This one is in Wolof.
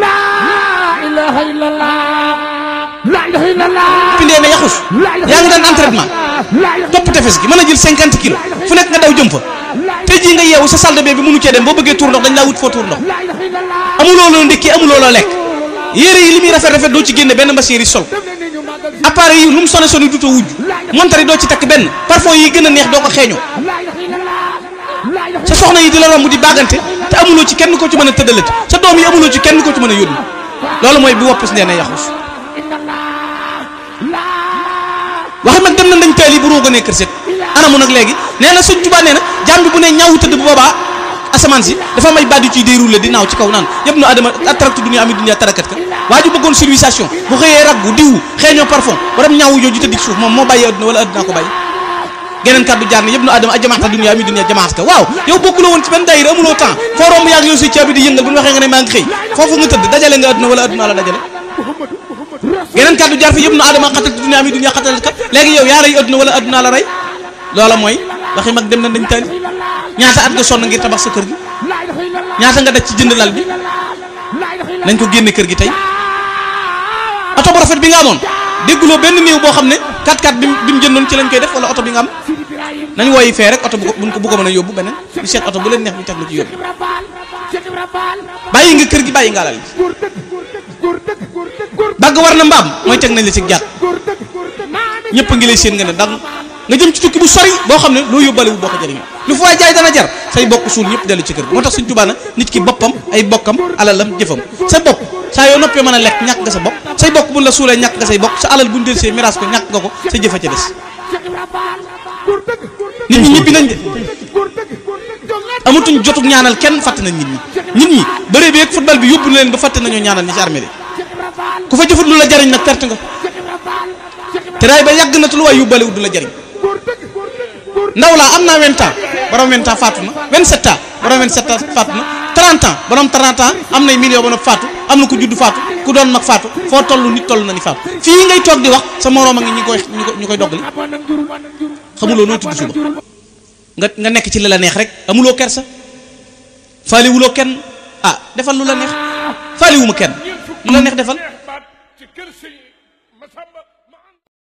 la ilaha illallah la ilaha illallah pindee ne yaxus yaa ngi daan entraînement topp tefes gi mën a jël 50 kilos fu nekk nga daw jëm fa tey jii nga yeewu sa salle de bain bi mënu cee dem boo bëggee tuur ndox dañ laa wut foo tuur ndox amuloo loo ndékki amuloo loo lekk yére yi li muy rafet rafet doo ci génne benn machine yi sol appareil yi lu mu sone sone dutoo wujj montar yi doo ci takk benn parfum yi gën a neex doo ko xeeñoo sa soxna yi di la romb di bàggante te amuloo ci kenn ko ci mën a tëddalati sa doom yi amuloo ci kenn ko ci mën a yónni loolu mooy bi woppus nee na yaxus wax nag dem na dañ teel yi bu roog a ne kër set anamu nag léegi nee na Sëñ Tuubaa nee na jàmm bi bu ne ñaawu tëdd bu boobaa asamaan si dafa may baat yu ciy déroulé di naaw ci kaw naan yëpp nu adama attractu dunya ami dunya tarakat ka waa ju bëggoon civilisation bu xëyee raggu diwu xeeñoo parfum waram ñaawu jooju tëdd ci suuf moom moo bàyyi adduna wala adduna ko bàyyi geneen kàddu jaar ne yëpp nu adama a jamaata dunya ami dunya jamaat ka waaw yow bokkuloo woon ci benn daayira amuloo temps foo romb yàgg yow si caabi di yëngal bu ñu waxee nga ne maa ngi xëy foofu nga tëdd dajale nga adduna wala adduna la dajale geneen kàddu jaar fi yëpp nu adama xataltu dunya ami dunya xatalat ka léegi yow yaa rey adduna wala adduna la rey loola mooy waxi mag dem na dañ tali ñaata at nga sonn ngir tabax sa kër gi ñaata nga daj ci jënd lal bi nañ ko génne kër gi tey oto bu rafet bi nga amoon dégguloo benn néew boo xam ne 4x4 bi mu jëndoon ci lañ koy def wala oto bi nga am nañ wooyi fee rek oto bu ko mën a yóbbu beneen di seet oto bu leen neex ñu teg la ci yóbbu bàyyi nga kër gi bàyyi nga alal gi dagg war na mbaam mooy teg nañ la ci jàkk ñëpp a ngi lay séen nga ne dagg nga jëm ci tukki bu sori boo xam ne loo yóbbale wu boo ko jëriñoo lu fa waay jaay dana jar say bokk suul ñëpp dellu ci kër gi moo tax Sëñ Tuubaa nit ki boppam ay bokkam alalam jëfam sa bopp saa yoo noppee mën a lekk ñàkk nga sa bopp say bokk buñ la suulee ñàkk nga say bokk sa alal buñ del see miraas ko ñàkk nga ko sa jëfa ca des nit ñi ñibbi nañ de amatuñ jotug ñaanal kenn fàtte nañ nit ñi bëree bi ak football bi yóbbu na leen ba fàtte nañoo ñaanal ñi ci armée de ku fa jëfut lu la jariñ nag perte nga te raay ba yàgg na te lu waay yóbbale wu du la jariñ ndaw laa am naa 20 ans borom 20 ans faatu na 27 ans borom 27 ans faatu na 30 ans borom 30 ans am nay million ba nag faatu am na ku judd faatu ku doon mag faatu foo toll nit toll na ni faatu fii ngay toog di wax sa moroom a ngi ñu koy doggali xamuloo nooy tudd suba nga nekk ci li la neex rek amuloo kersa faaliwuloo kenn ah defal lu la neex faaliwuma kenn lu la neex defal